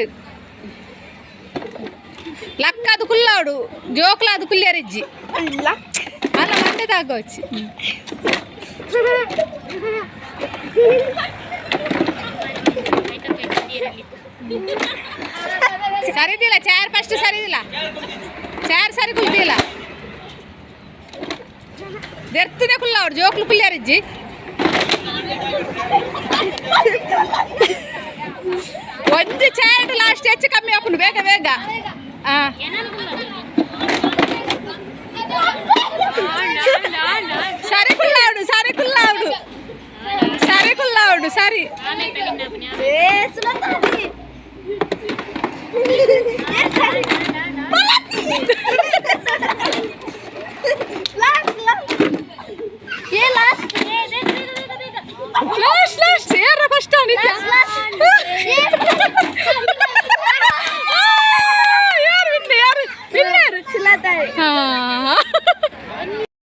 Late. ಲಕ್ಕದು ಕುಲ್ಲಾಡು, ಜೋಕ್ಲಾದು ಕುಲ್ಯರಿಜ್ಜಿ. ಅಲ್ಲ, ಮಂಡೆ ತಾಗೋಚಿ. ಸರಿದಿಲ್ಲ chair, first ಸರಿದಿಲ್ಲ chair, ಸರಿ ಕುಲ್ದಿಲ್ಲ. ದೆರ್ತದೆ ಕುಲ್ಲಾಡು, ಜೋಕ್ಲು ಕುಲ್ಯರಿಜ್ಜಿ. ಒಂಜಿ ಚೇರ್ ಲಾಸ್ಟ್ ಹೆಚ್ಚು ಕಮ್ಮಿ ಆಪುಂಡು, ಬೇಗ ಬೇಗ. ಆ ಸರಿ ಕುಲ್ಲಾಡು, ಸರಿ ಕುಲ್ಲಾಡು, ಸರಿ ಕುಲ್ಲಾಡು, ಸರಿ. ಏ ಸುಲತಾದಿ.